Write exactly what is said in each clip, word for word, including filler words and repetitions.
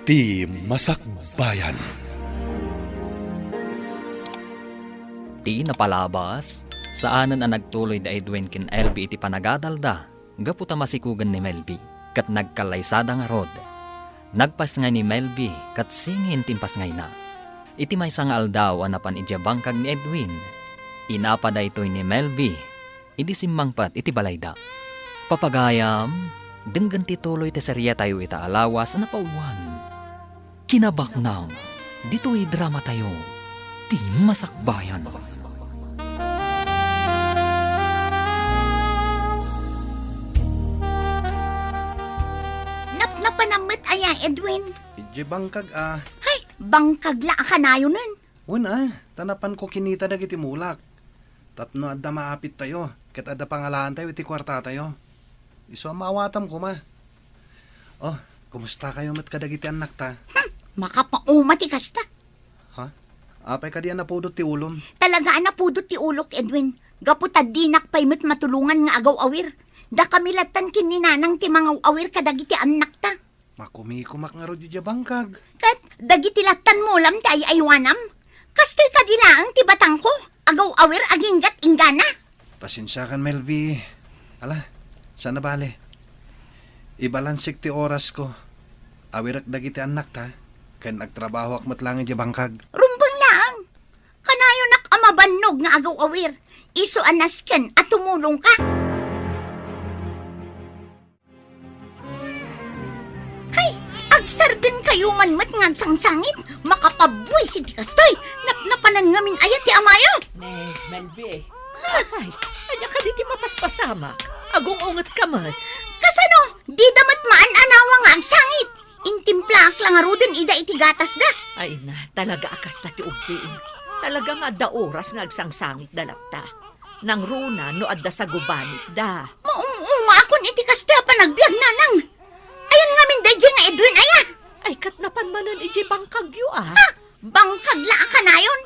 Ti Masakbayan. Ti napalabas, saanen a nagtuloy da Edwin ken Elvie iti panagadalda gapu ta masikugen ni Melvi, ket nagkallaysada ngarud. Nagpasngay ni Melvi ket singin ti impasngayna. Iti maysa nga aldaw a napan idiay bangkag ni Edwin, inapa daytoy ni Melvi idi simmangpet iti balayda. Papagayam, denggen ti tuloy ti seriatayo ita a lawas a napauluan. Kinabaknang, ditoy dramatayo, Ti Masakbayan. Napnapanam met aya, Edwin? Idiay bangkag a. Hay, bangkag la a kanayonen. Wen a, ta napanko kinita dagiti mulak. Tapno adda maapittayo, ket adda pangalaantayo iti kuartatayo. Isu a maawatam koma. Oh, kumustakayo met kadagiti annakta? Hmm, makapauma ti kasta. Ha? Apay kadi a napudot ti ulom? Talaga a napudot ti ulok, Edwin. Gapu ta dinak pay met matulongan nga agaw-awir. Dakami lattan ken ni Nanang ti mangaw-awir kadagiti annakta. Makumikumak ngarud idiay bangkag. Ket dagiti lattan mulam ti ay-aywanam? Kastoy kadi laeng ti batangko, agaw-awir aginggat inggana. Pasensiakan, Melvi. Ala, saan a bale. Ibalansek ti orasko. Awirek dagiti annakta, ken agtrabahoak met laeng idiay bangkag. Rumbeng laeng. Kanayonak a mabannog nga agaw-awir. Isu a nasken a tumulongka. Hay, agsardengkayo man met nga agsangsangit, makapabuis iti kastoy. Napnapanan ngamin aya ti amayo. Ne, Melvi. Ay, ania kadi ti mapaspasamak? Agung-ungetka met. Kasano? Dida met maan-anawa nga agsangit. Intimplaak la ngaruden ida iti gatasda. Ay na, talaga a kasta ti ubbing. Talaga nga adda oras nga agsangsangitda latta. Nangruna no adda sagubanitda. Maum-umaakon iti kastoy a panagbiag, Nanang. Ayan ngamin daydiay nga Edwin aya. Ay, ket napan manen idiay bangkagyo, a. Ha? Bangkag la a kanayon?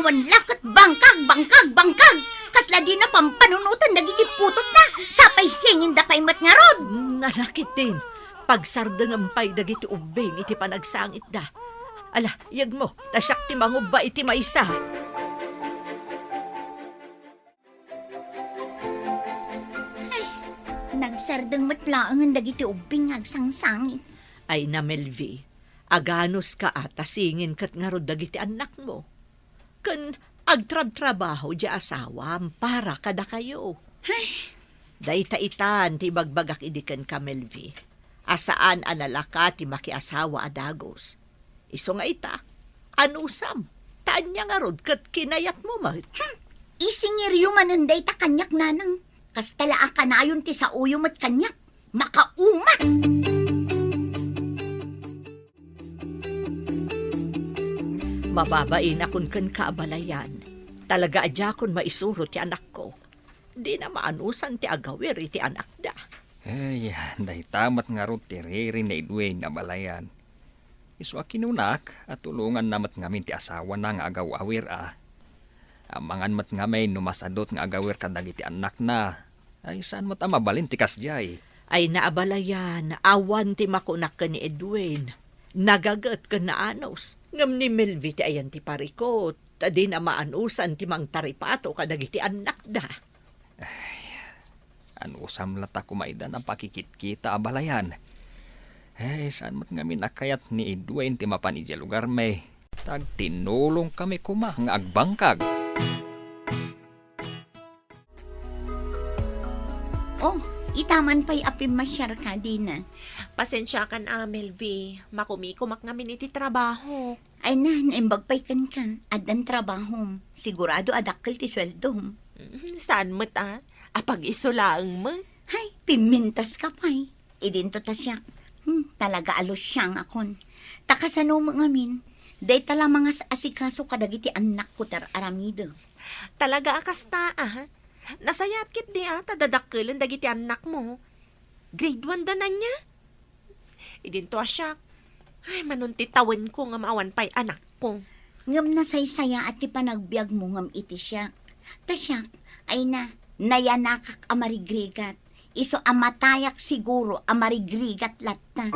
Awan la ket bangkag, bangkag, bangkag. Kasla dina pampanunoten dagiti putotna, sapay singinda pay met ngarud. Hmm, nalakit din. Pagsardengem pay dagiti ubbing iti panagsangitda. Ala, yegmo, ta siak ti mangubba iti maysa. Ay, nagsardeng met laengen dagiti ubbing nga agsangsangit. Ay na, Melvi, aganuska a ta singin ket ngarud dagiti annakmo. Ken agtrabtrabaho diay asawam para kadakayo. Ay. Dayta itan ti ibagbagak idi kenka, Melvi, a saan a nalaka ti makiasawa a dagus. Isu nga ita, anusam, ta ania ngarud ket kinayatmo met. Hmm, isingiryo manen dayta kaniak, Nanang. Kasta la a kanayon ti saoyo met kaniak. Makauma! Mababainak kenka, abalayan. Talaga a diakon maisuro ti anakko. Dina maanusan ti agawir iti anakda. Ay, dayta met ngarud ti riri ni Edwin, abalayan. Isu a kinunak a tulonganna met ngamin ti asawana nga agaw-awir a. Amangan met ngamin no masadut nga agawir kadagiti annakna, ay saan met a mabalin ti kasdiay. Ay na, abalayan, awan ti makunak ken ni Edwin. Nagaget ken naanus. Ngem ni Melvi ti ayan ti parikot, ta dina maanusan ti mangtaripato kadagiti annakda. Ay, anusam latta koma ida napakikitkita, abalayan. Eh, saan met ngamin a kayat ni Edwin ti mapan idiay lugarmi. Ta agtinnulongkami koma nga agbangkag. Oh, ita man pay a pimmasiarka, Dina. Pasensiakan a, Melvi. Makumikumak ngamin iti trabaho. Ay na, naimbag pay kenka. Addan trabahom. Sigurado a dakkel ti sueldom. Mm, saan met a? Apag-isu laeng met. Hay, pimmintaska pay. Idinto ta siak. Hmm, talaga a lusiangakon. Ta kasano met ngamin, dayta la mangas-asikaso kadagiti annakko ti ar-aramidek. Talaga a kasta, a? Nasayaat ketdi a ta dadakkelen dagiti annakmo. Grade one da ania? Idinto a siak, ay, manon ti tawenko ngem awan pay anakko. Ngem nasaysayaat ti panagbiagmo ngem iti siak. Ta siak, ay na, nayanakak a marigrigat. Isu a matayak siguro a marigrigat latta.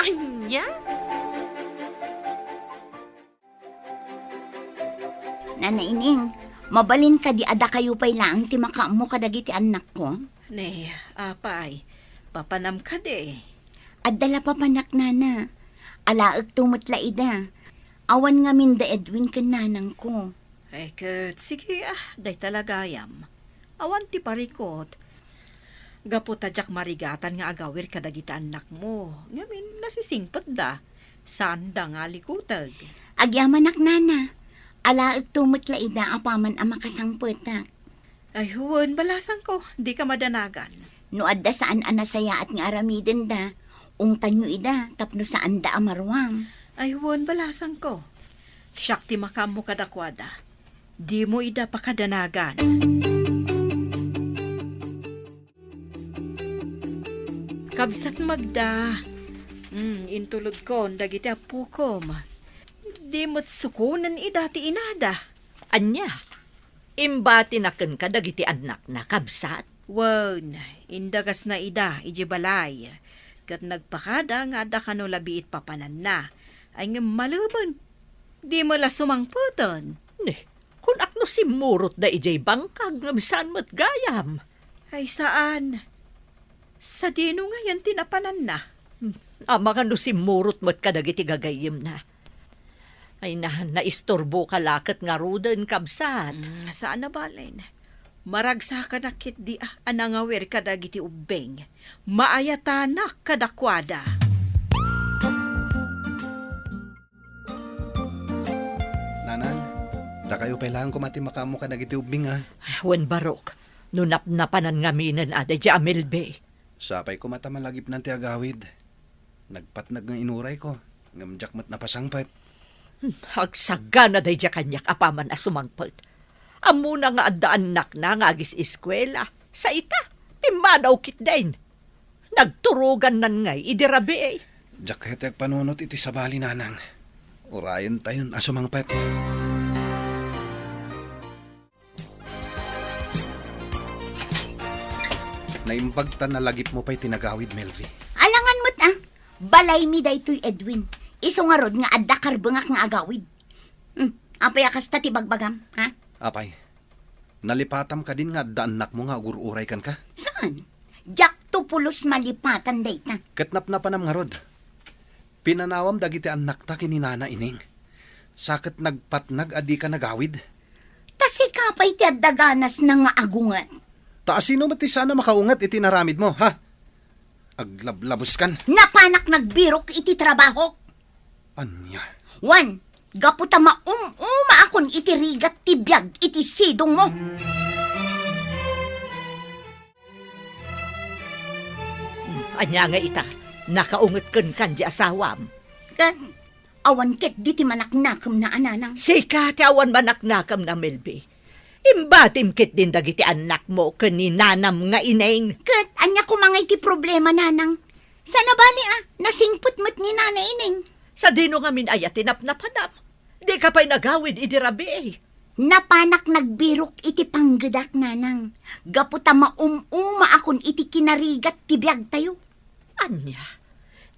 Ania? Nana Ining, mabalin kadi a dakayo pay laeng ti makaammo kadagiti annakko? Ne, apay, papanam kadi? Adda la papanak, nana. Alaekto met la ida. Awan ngamin da Edwin ken nanangko. Ay, ket sige, ah, dayta la gayam. Awan ti parikut. Gapu ta diak marigatan nga agawir kadagiti annakmo, ngamin nasisingpetda. Saanda nga likuteg. Agyamanak, nana. Alaekto met la ida apaman a makasangpetak. Ay, wen, balasangko, dika madanagan. No adda saan a nasayaat nga aramidenda, ungtanyo ida tapno saanda a maruam. Ay, wen, balasangko. Siak ti makaammo kadakuada. Dimo ida pakadanagan. Kabsat Magda, hmm, intulodkon dagiti appokom. Di met sukonen ida ti inada. Ania? Imbatina kenka dagiti annakna, kabsat? Wen, indagasna ida idiay balay, ket nagpakada nga adda kano la biit papananna. Ay ngem malemen, di met la sumangpeten. Ne, kunak no simmurotda idiay bangkag ngem saan met gayam? Ay saan. Sadino ngayen ti napananna? Hmm, amangan no simmurot met kadagiti gagayyemna. Ay na, naisturboka la ket ngaruden, kabsat. Mm, saan a balen. Maragsakanak ketdi a, a nangawir kadagiti ubbing. Maayatanak kadakuada. Nanang, dakayo pay laeng koma ti makaammo kadagiti ubbing, a. Wen, barok, no napnapanan ngaminen a daydiay a Melvi. Sapay koma ta malagipnan ti agawid. Nagpatnag nga inurayko, ngem diak met napasangpet. Hmm, agsagana daydiay kaniak apaman a sumangpet. Ammona nga adda annakna nga agis-eskuela. Sa ita, pimmanaw ketdin. Nagturogannan ngay idi rabii. Diak kayat ti agpanunot iti sabali, nanang. Urayentayon a sumangpet. Naimbag ta nalagipmo pay ti nagawid, Melvi. Alangan met, a. Balaymi daytoy, Edwin. Isu ngarud nga adda karbengak nga agawid. Hmm, apay a kasta ti bagbagam, ha? Apay, nalipatam kadin nga adda annakmo nga agur-uray kenka? Saan? Diakto pulos malipatan dayta. Ket napnapanam ngarud. Pinanawam dagiti annakta ken ni Nana Ining. Sa ket nagpatnag a dika nagawid. Ta sika pay ti adda ganasna nga agunget. Ta asino met ti saan a makaunget iti inaramidmo, ha? Aglablabuskan. Napanak nagbirok iti trabahok. Ania? Wen, gapu ta maum-umaakon iti rigat ti biag iti sidongmo. Hmm, ania nga ita, nakaunget kenka diay asawam? Ket awan ketdi ti manaknakemna a nanang. Sika ti awan manaknakemna, Melvi. Imbatim ketdin dagiti annakmo ken ni nanam nga Ining. Ket ania koma ngay ti problema, nanang? Saan a bali a, nasingpet met ni Nana Ining. Sadino ngamin aya ti napnapanam? Dika pay nagawid idi rabii. Napanak nagbirok iti panggedak, nanang, gapu ta maum-umaakon iti kinarigat ti biagtayo. Ania?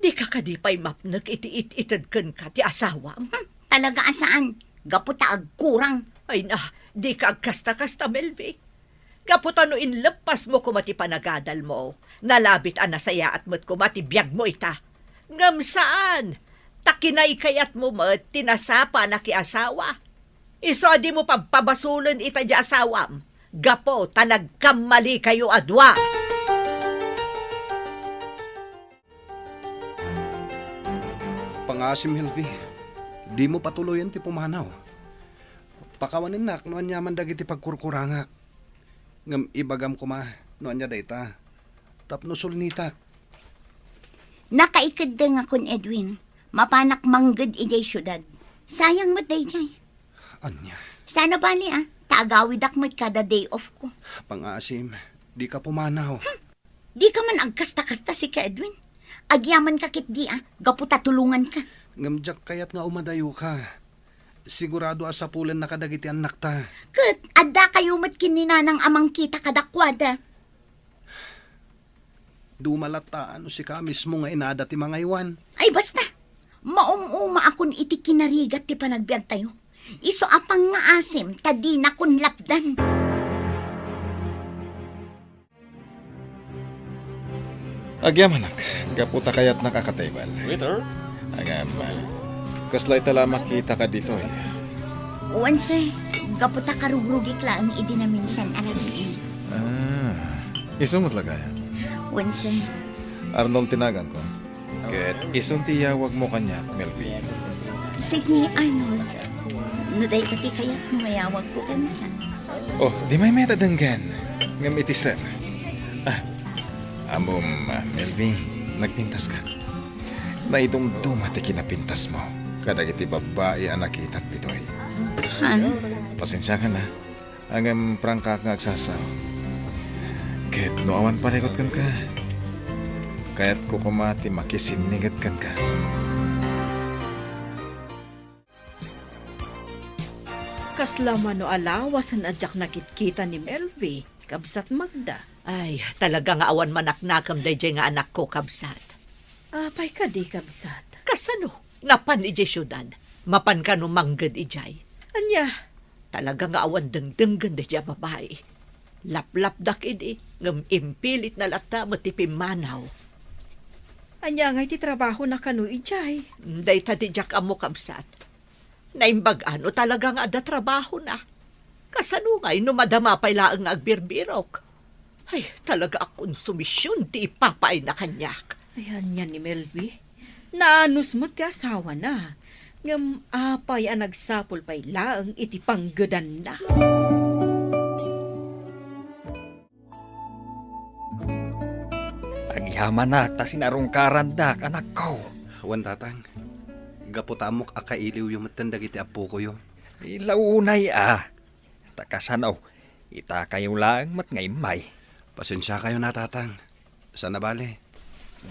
Dika kadi pay mapnek iti it-ited kenka ti asawam? Hmm, talaga a saan, gapu ta agkurang. Ay na, dika agkasta-kasta, Melvi. Gapu ta no inleppasmo koma ti panagadalmo, nalabit a nasayaat met koma ti biagmo ita. Ngem saan, ta kinaykayatmo met ti nasapa a nakiasawa. Isu a dimo pabpabasolen ita diay asawam, gapu ta nagkammalikayo a dua. Pangaasim, Melvi, dimo patuloyen ti pumanaw. Pakawanennak no aniaman dagiti pagkurkurangak. Ngem ibagam koma no ania dayta, tapno sulnitak. Nakaikeddengakon, Edwin. Mapanak mangged idiay siudad. Sayang met daydiay. Ania? Saan a bali, a, ta agawidak met kada day off ko. Pangaasim, dika pumanaw. Hmm. Dika man agkasta-kasta, sika, Edwin. Agyamanak ketdi, a, gapu ta tulonganka. Ngem diak kayat nga umadayoka. Sigurado a sapulenna kadagiti annakta. Ket addakayo met ken ni nanang a mangkita kadakuada. Duma latta no sika mismo nga inada ti mangaywan. Ay, basta! Maum-umaakon iti kinarigat ti panagbiagtayo. Isu a pangngaasim ta dinakon lapdan. Agyamanak, gapu ta kayatnak a katebel. Waiter? Agam, ah, kasla ita la a makita ka ditoy? Wen, sir. Gapu ta karugrugik laeng idi naminsan a rabii. Ah, isu met la gayam? Wen, sir. Arnold ti naganko. Ket isun ti iyawagmo kaniak, Melvi. Sige, Arnold. No dayta ti kayatmo nga iyawagko kenka. Oh, di maymayat a denggen. Ngem iti sir. Ah, ammom, ah, Melvi, nagpintaska. Naidumduma ti kinapintasmo kadagiti babbai a nakitak ditoy. Ha? Pasensiakan, ha? Ngem prangkaak nga agsasao. Ket no awan parikut kenka, kayatko koma ti makisinniget kenka. Kasla mano a lawasen a diak nakitkita ni Melvi, Kabsat Magda? Ay, talaga nga awan manaknakem daydiay nga anakko, Kabsat. Apay kadi, Kabsat? Kasano? Napan idiay siudad. Mapan kano mangged idiay. Ania? Talaga nga awan dengdenggen daydiay a babai. Laplapdak idi, ngem impilitna latta met ti pimmanaw. Ania ngay ti trabahona kano idiay? Dayta ti diak ammo, Kabsat. Naimbag-a no talaga nga adda trabahona. Kasano ngay no madama pay laeng nga agbirbirok? Ay, talaga a konsumision ti ipapaayna kaniak. Ay, ania ni Melvi? Naanus met ti asawana. Ngem apay a nagsapul pay laeng iti panggedanna? Agyamanak ta sinarungkarandak, anakko. Wen, Tatang. Gapu ta ammok a kailiwyo metten dagiti appokoyo. Ilaunay a. Ta kasano, itakayo laeng met nga immay. Pasensiakayon a, Tatang. Saan a bale,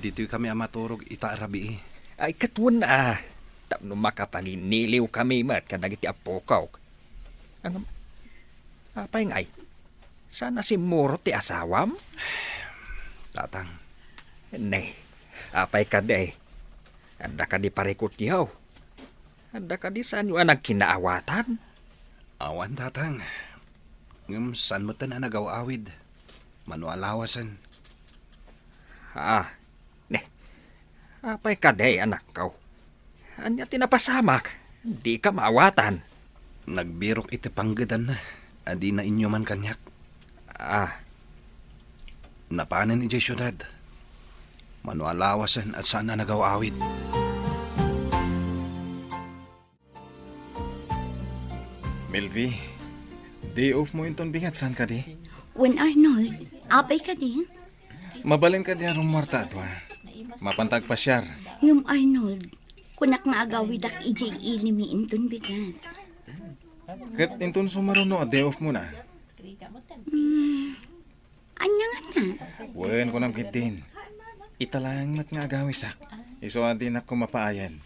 ditoy kami a maturog ita a rabii. Ay, ket wen a, tapno makapanginniliw kami met kadagiti appokok. Ngem, apay ngay, saan a simmurot ti asawam? Tatang. Ne, apay kadi? Adda kadi parikutyo? Adda kadi saanyo a nagkinaawatan? Awan, Tatang. Ngem saan metten a nagaw-awid. Mano a lawasen. Ah, ne. Apay kadi, anakko? Ania ti napasamak? Dika maawatan. Nagbirok iti panggedanna a dina inyuman kaniak. Ah. Napanen idiay siudad. Mano a lawasen a saan a nagaw-awid. Melvi, day off mo inton bigat, saan kadi? Wen, Arnold, apay kadi? Mabalin kadi a rummuarta a dua? Mapanta agpasiar. Ngem, Arnold, kunak nga agawidak idiay ili mi inton bigat. Ket inton sumaruno a day off mo na? Hmm, Ania ngata? Wen, kunam ketdin. Ita laeng met nga agawisak. Isu a dinak koma paayen.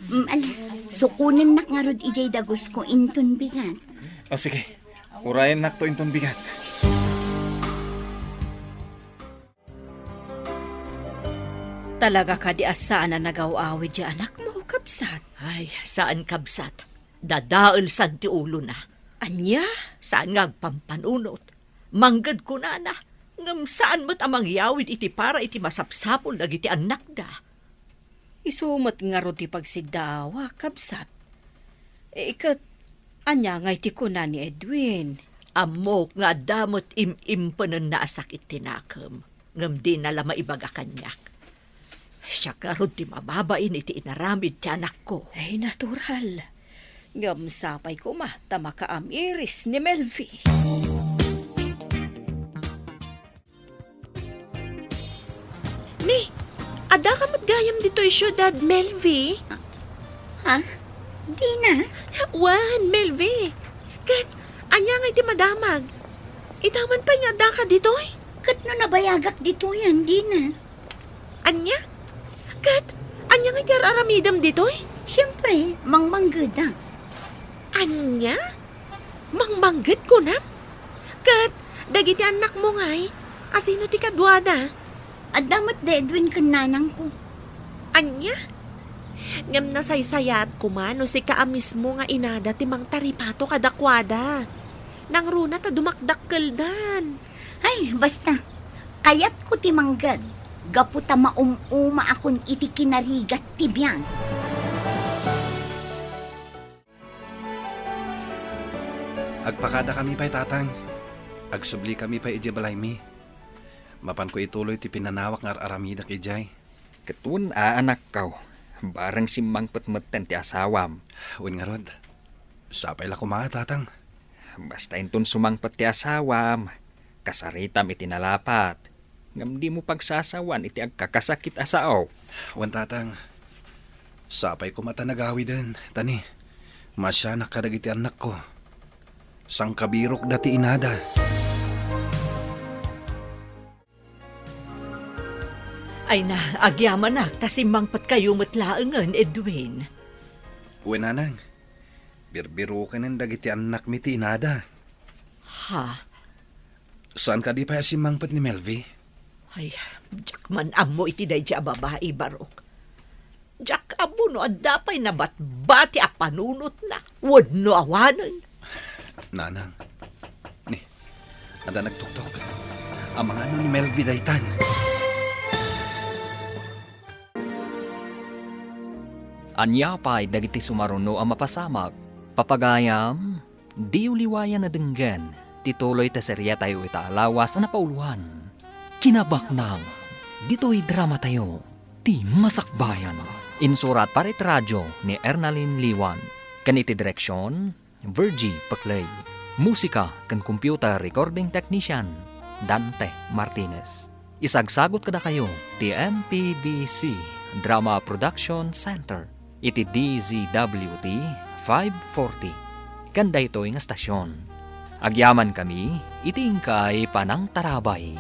Mm, ala, sukonennak ngarud idiay dagusko inton bigat. O, sige. Urayennakto inton bigat. Talaga kadi a saan a nagaw-awid ti anakmo, kabsat? Ay, saan, kabsat. Dadaelsan ti ulona. Ania? Saan nga agpampanunot. Mangged kunana, ngem saan met a mangyawid iti para iti masapsapul dagiti annakda. Isu met ngarud ti pagsiddaawa, kabsat. Eh, ket ania ngay ti kuna ni Edwin? Ammok nga adda met im-impenenna a sakit ti nakem, ngem dina la maibaga kaniak. Siak ngarud ti mababain iti inaramid ti anakko. Ay, natural. Ngem sapay koma ta makaamiris ni Melvi. Ni, adda ka met gayam ditoy siudad, Melvi? Ha? Dina? Wen, Melvi. Ket, ania ngay ti madamag? Ita man pay nga adda ka ditoy? Ket no nabayagak ditoyen, Dina. Ania? Ket, ania ngay ti ar-aramidem ditoy? Siempre, mangmanggedak. Ania? Mangmangged kunam? Ket, dagiti annakmo ngay, asino ti kaduada? Adda met da Edwin ken nanangko. Ania? Ngem nasaysayaat koma no sika a mismo nga inada ti mangtaripato kadakuada. Nangruna ta dumakdakkeldan. Ay, basta. Kayatko ti mangged, gapu ta maum-umaakon iti kinarigat ti biag. Agpakadakami pay, Tatang. Agsublikami pay idiay balaymi. Mapanko ituloy ti pinanawak nga ar-aramidek idiay. Ket wen a, anakko, bareng simmangpet metten ti asawam. Wen ngarud, sapay la koma, Tatang. Basta inton sumangpet ti asawam, kasaritam iti nalapat. Ngem dimo pagsasawan iti agkakasakit a sao. Wen, Tatang, sapay koma ta nagawiden, ta ni, maasianak kadagiti annakko. Sangkabirokda ti inada. Ay na, agyamanak ta simmangpetkayo met laengen, Edwin. Wen, Nanang, birbirokanen dagiti annakmi ti inada. Ha? Saan kadi pay a simmangpet ni Melvi? Ay, diak man ammo iti daydi a babai, Barok. Diak ammo no adda pay nabatbati a panunotna wenno awanen. Nanang, ni, adda nagtuktok. Amangan no ni Melvi daytan. Ania pay dagiti sumaruno a mapasamak? Papagayam, diyo liwayan a denggen ti tuloy ti seriatayo ita a lawas a napauloan. Kinabaknang, ditoy dramatayo, ti Masakbayan. Insurat para iti radio ni Ernalyn Liwan. Ken iti direksion, Virgie Peclay. Musika ken computer recording technician, Dante Martinez. Isagsagut kadakayo ti M P B C Drama Production Center iti D Z W T five forty. Ken daytoy nga stasyon, agyamankami iti inkay panangtarabay.